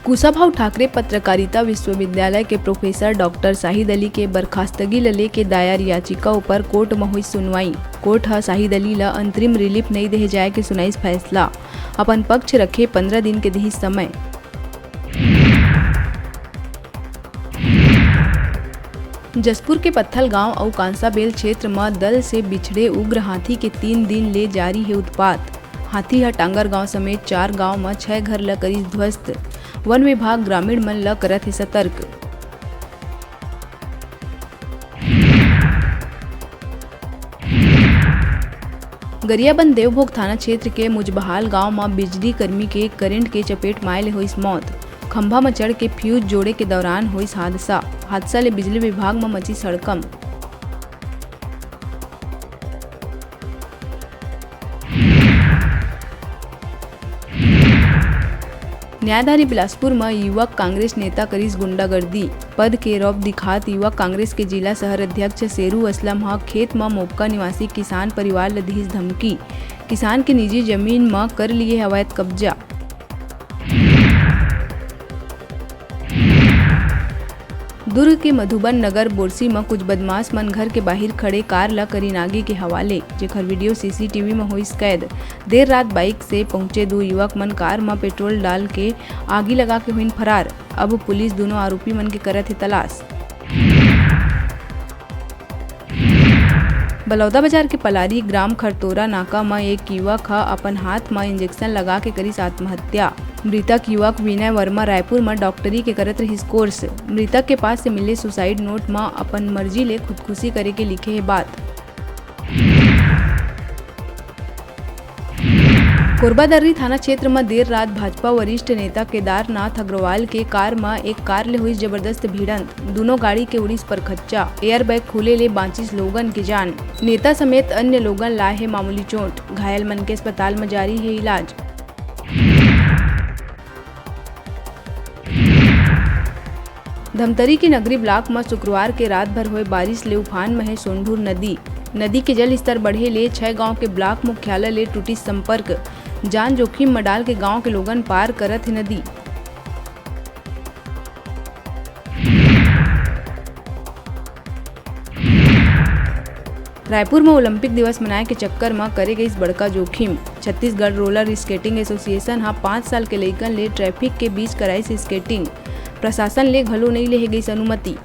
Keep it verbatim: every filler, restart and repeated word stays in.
कुशाभाऊ ठाकरे पत्रकारिता विश्वविद्यालय के प्रोफेसर डॉक्टर शाहिद अली के बर्खास्तगी ल लेके दायर याचिका ऊपर कोर्ट म होइस सुनवाई। कोर्ट ह शाहिद अली ल अंतरिम रिलीफ नइ देहे जाय के सुनाइस फैसला। अपन पक्ष रखे पंद्रह दिन के दिहिस समय। जशपुर के पत्थल गांव अउ कांसाबेल क्षेत्र म दल से बिछड़े उग्र हाथी के तीन दिन ले जारी हे उत्पात। हाथी ह टांगर गांव समेत चार गांव म छह घर ल करिस ध्वस्त। वन विभाग ग्रामीण मन ल करत हे सतर्क। गरियाबंद देवभोग थाना क्षेत्र के मुजबहाल गांव म बिजली कर्मी के करंट के चपेट म आए ले होइस मौत। खंभा म चढ़ के फ्यूज जोड़े के दौरान होइस हादसा। हादसा ले बिजली विभाग म मचिस हड़कंप। न्यायधारी बिलासपुर म युवक कांग्रेस नेता करिस गुंडागर्दी। पद के रौब दिखात युवक कांग्रेस के जिला शहर अध्यक्ष शेरू असलम ह खेत म मोपका निवासी किसान परिवार ल दिहिस धमकी। किसान के निजी जमीन म कर लिए अवैध कब्जा। दुर्ग के मधुबन नगर बोरसी म कुछ बदमाश मन घर के बाहिर खड़े कार ल करिन आगी के हवाले, जेखर वीडियो सीसीटीवी म होइस कैद। देर रात बाइक से पहुंचे दू युवक मन कार म पेट्रोल डाल के आगी लगा के होइन फरार। अब पुलिस दूनों आरोपी मन के करत हे तलाश। बलौदाबाजार के पलारी ग्राम खरतोरा नाका म एक युवक ह अपन हाथ म इंजेक्शन लगा के करिस आत्महत्या। मृतक युवक विनय वर्मा रायपुर म डॉक्टरी के करत रहिस कोर्स। मृतक के पास से मिले सुसाइड नोट म अपन मर्जी ले खुदकुशी करे के लिखे हे बात। कोरबा दर्री थाना क्षेत्र म देर रात भाजपा वरिष्ठ नेता केदारनाथ अग्रवाल के कार म एक कार ले होइस जबरदस्त भिड़ंत। दूनों गाड़ी के उड़ीस परखच्चा। एयरबैग खुले ले बांचिस लोगन के जान। नेता समेत अन्य लोगन ला हे मामूली चोट। घायल मन के अस्पताल म जारी हे इलाज। धमतरी के नगरी ब्लॉक म शुक्रवार के रात भर होए बारिश ले उफान म हे सोंढूर नदी। नदी के जल स्तर बढ़े ले छह गांव के ब्लॉक मुख्यालय ले टूटिस संपर्क। जान जोखिम म डाल के गांव के लोगन पार करत हे नदी। रायपुर म ओलंपिक दिवस मनाए के चक्कर म करे गइस बड़का जोखिम। छत्तीसगढ़ रोलर स्केटिंग एसोसिएशन ह पाँच साल के लइकन ले ट्रैफिक के बीच कराइस स्केटिंग। प्रशासन ले घलो नइ लेहे गइस अनुमति।